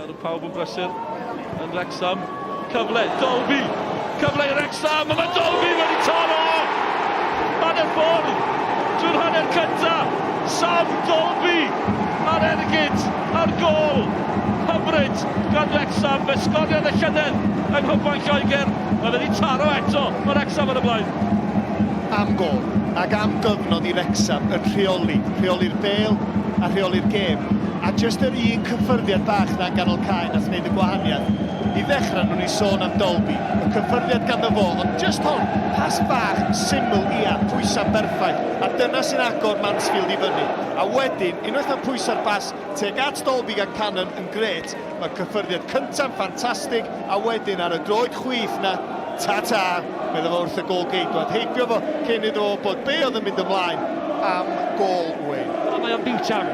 Cadw pawb yn brysur yn Wrexham. Cyfle, Dolby! Cyfle i Wrexham, a mae Dolby wedi taro! Hanner ffordd drwy'r hanner cynta. Sam Dolby ar ergyd, ar gol hyfryd gan Wrexham. Fe sgoriodd y llynedd yng Nghwpan Lloegr. Mae wedi taro eto, mae Wrexham yn y blaen. Am gol, ac am gyfnod i Wrexham yn rheoli, rheoli'r bêl a rheoli'r gêm. A jyst yr un cyffyrddiad bach 'na yn ganol cae nath wneud y gwahaniaeth. I ddechrau, nhw'n i sôn am Dolby, y cyffyrddiad ganddo fo, ond jyst hon, pas bach, syml, ia, pwysa'n berffaith, a dyna sy'n agor Mansfield i fyny. A wedyn, unwaith mae pwysa'r bas tuag at Dolby gan Cannon yn grêt, mae'r cyffyrddiad cynta'n ffantastig, a wedyn ar y droed chwith 'na, ta-ta, medda fo wrth y gôl-geidwad, heibio fo cyn iddo fo wybod be oedd yn mynd ymlaen am gôl, Wayne. Mae o'n biwtan.